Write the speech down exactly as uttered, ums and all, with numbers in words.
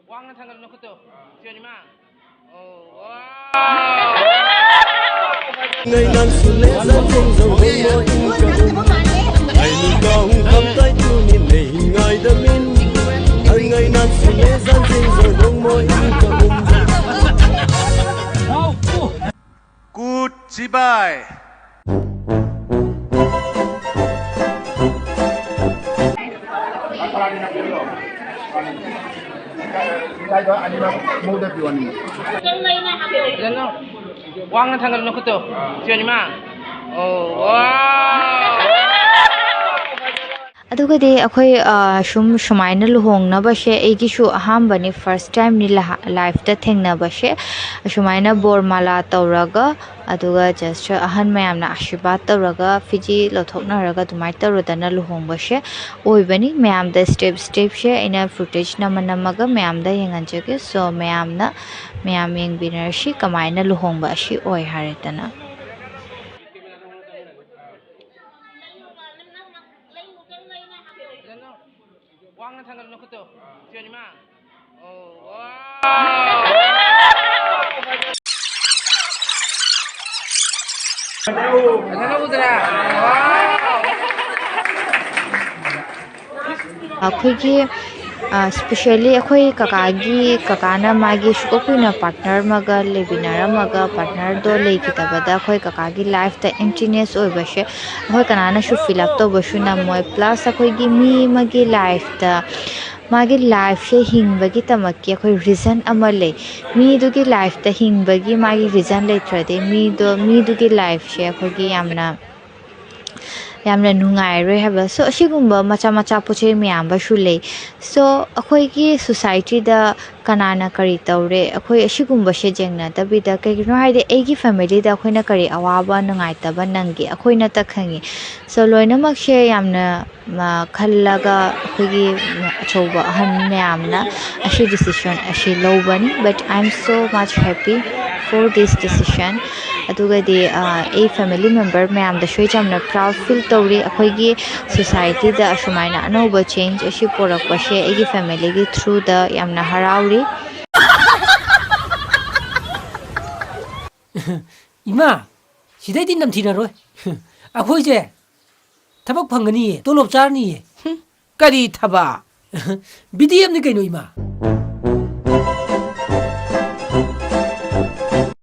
ꯋꯥꯡꯅ ꯊꯥꯡꯒꯠꯂꯨ ꯅꯈꯨꯠꯇꯣ꯫ ꯁꯤꯅꯤꯃ꯫ ꯑꯣ, ꯋꯥꯎ꯫ Ngai nan sule san sing zo dong mo in ka um. Ai nu ka hung kam tai tu ni nei ngai da min. An ngai nan sule san sing zo dong mo in ka um. Good, chibai. ꯋꯥꯡꯅ ꯊꯥꯡꯒꯠꯂꯨ ꯅꯈꯨꯠꯇꯣ꯫ Cinema. ꯑꯣ, ꯋꯥꯎ꯫ ꯑꯗꯨꯒꯗꯤ ꯑꯩꯈꯣꯏ, ꯑ, ꯁꯨꯝ ꯁꯨꯃꯥꯏꯅ ꯂꯨꯍꯣꯡꯅꯕꯁꯦ ꯑꯩꯒꯤꯁꯨ ꯑꯍꯥꯟꯕꯅꯤ, first timeꯅꯤ ꯂꯥꯏꯐꯇ ꯊꯦꯡꯅꯕꯁꯦ꯫ ꯑꯁꯨꯃꯥꯏꯅ ꯕꯣꯔꯃꯥꯂꯥ ꯇꯧꯔꯒ, ꯑꯗꯨꯒ just ꯑꯍꯟ ꯃꯌꯥꯝꯅ ꯑꯥꯁꯤꯔꯕꯥꯗ ꯇꯧꯔꯒ, ꯐꯤꯖꯤ ꯂꯧꯊꯣꯛꯅꯔꯒ ꯑꯗꯨꯃꯥꯏꯅ ꯇꯧꯔꯗꯅ ꯂꯨꯍꯣꯡꯕꯁꯦ ꯑꯣꯏꯕꯅꯤ꯫ ꯃꯌꯥꯝꯗ step stepꯁꯦ ꯑꯩꯅ footage ꯅꯝꯃ ꯅꯝꯃꯒ ꯃꯌꯥꯝꯗ ꯌꯦꯡꯍꯟꯖꯒꯦ꯫ So ꯃꯌꯥꯝꯅ, ꯃꯌꯥꯝ ꯌꯦꯡꯕꯤꯅꯔꯁꯤ ꯀꯃꯥꯏꯅ ꯂꯨꯍꯣꯡꯕ ꯑꯁꯤ ꯑꯣꯏ ꯍꯥꯏꯔꯗꯅ꯫ ꯋꯥꯡꯅ ꯊꯥꯡꯒꯠꯂꯨ ꯅꯈꯨꯠꯇꯣ꯫ ꯁꯤꯅꯤꯃ꯫ ꯑꯣ, ꯋꯥꯎ꯫ ꯐꯖꯅ ꯎꯗ꯭ꯔꯥ? ꯋꯥꯎ꯫ ꯑꯩꯈꯣꯏꯒꯤ, ꯑ, specially ꯑꯩꯈꯣꯏ ꯀꯀꯥꯒꯤ, ꯀꯀꯥꯅ ꯃꯥꯒꯤ ꯁꯨꯀꯣ ꯀꯨꯏꯅ partner ꯑꯃꯒ ꯂꯩꯃꯤꯟꯅꯔꯝꯃꯒ partnerꯗꯣ ꯂꯩꯈꯤꯗꯕꯗ ꯑꯩꯈꯣꯏ ꯀꯀꯥꯒꯤ lifeꯇ emptiness ꯑꯣꯏꯕꯁꯦ ꯑꯩꯈꯣꯏ ꯀꯅꯥꯅꯁꯨ fill up ꯇꯧꯕꯁꯨ ꯉꯝꯃꯣꯏ꯫ Plus ꯑꯩꯈꯣꯏꯒꯤ ꯃꯤ ꯑꯃꯒꯤ lifeꯇ ꯃꯥꯒꯤ lifeꯁꯦ ꯍꯤꯡꯕꯒꯤꯗꯃꯛꯀꯤ ꯑꯩꯈꯣꯏ reason ꯑꯃ ꯂꯩ꯫ ꯃꯤꯗꯨꯒꯤ lifeꯇ ꯍꯤꯡꯕꯒꯤ ꯃꯥꯒꯤ reason ꯂꯩꯇ꯭ꯔꯗꯤ ꯃꯤꯗꯣ, ꯃꯤꯗꯨꯒꯤ lifeꯁꯦ ꯑꯩꯈꯣꯏꯒꯤ ꯌꯥꯝꯅ, ꯌꯥꯝꯅ ꯅꯨꯡꯉꯥꯏꯔꯣꯏ ꯍꯥꯏꯕ꯫ So ꯑꯁꯤꯒꯨꯝꯕ ꯃꯆꯥ ꯃꯆꯥ ꯄꯣꯠ ꯆꯩ ꯃꯌꯥꯝ ꯑꯃꯁꯨ ꯂꯩ꯫ So ꯑꯩꯈꯣꯏꯒꯤ societyꯗ ꯀꯅꯥꯅ ꯀꯔꯤ ꯇꯧꯔꯦ, ꯑꯩꯈꯣꯏ ꯑꯁꯤꯒꯨꯝꯕꯁꯦ ꯌꯦꯡꯅꯗꯕꯤꯗ, ꯀꯩꯒꯤꯅꯣ ꯍꯥꯏꯗꯤ ꯑꯩꯒꯤ familyꯗ ꯑꯩꯈꯣꯏꯅ ꯀꯔꯤ ꯑꯋꯥꯕ ꯅꯨꯡꯉꯥꯏꯇꯕ ꯅꯪꯒꯦ ꯑꯩꯈꯣꯏꯅꯇ ꯈꯪꯉꯤ꯫ So ꯂꯣꯏꯅꯃꯛꯁꯦ ꯌꯥꯝꯅ, ꯃ, ꯈꯜꯂꯒ ꯑꯩꯈꯣꯏꯒꯤ ꯑꯆꯧꯕ ꯑꯍꯟ ꯃꯌꯥꯝꯅ ꯑꯁꯤ decision ꯑꯁꯤ ꯂꯧꯕꯅꯤ꯫ But I am so much happy for this decision꯫ ꯑꯗꯨꯒꯗꯤ ꯑꯩ ꯐꯦꯃꯤꯂꯤ ꯃꯦꯝꯕꯔ ꯃꯌꯥꯝꯗꯁꯨ ꯌꯥꯝꯅ ꯄ꯭ꯔꯥꯎꯗ ꯐꯤꯜ ꯇꯧꯔꯤ꯫ ꯑꯩꯈꯣꯏꯒꯤ ꯁꯣꯁꯥꯏꯇꯤꯗ ꯑꯁꯨꯃꯥꯏꯅ ꯑꯅꯧꯕ ꯆꯦꯟꯖ ꯑꯁꯤ ꯄꯣꯔꯛꯄꯁꯦ ꯑꯩꯒꯤ ꯐꯦꯃꯤꯂꯤꯒꯤ ꯊ꯭ꯔꯨꯗ ꯌꯥꯝꯅ ꯍꯔꯥꯎꯔꯤ꯫ ꯏꯃꯥ, ꯁꯤꯗꯩꯗꯤ ꯅꯝꯊꯤꯔꯔꯣꯏ꯫ ꯑꯩꯈꯣꯏꯁꯦ ꯊꯕꯛ ꯐꯪꯒꯅꯤꯌꯦ, ꯇꯣꯂꯣꯞ ꯆꯥꯔꯅꯤꯌꯦ꯫ ꯀꯔꯤ ꯊꯕꯛ? ꯕꯤ ꯗꯤ ꯑꯦꯝꯅꯤ ꯀꯩꯅꯣ, ꯏꯃꯥ꯫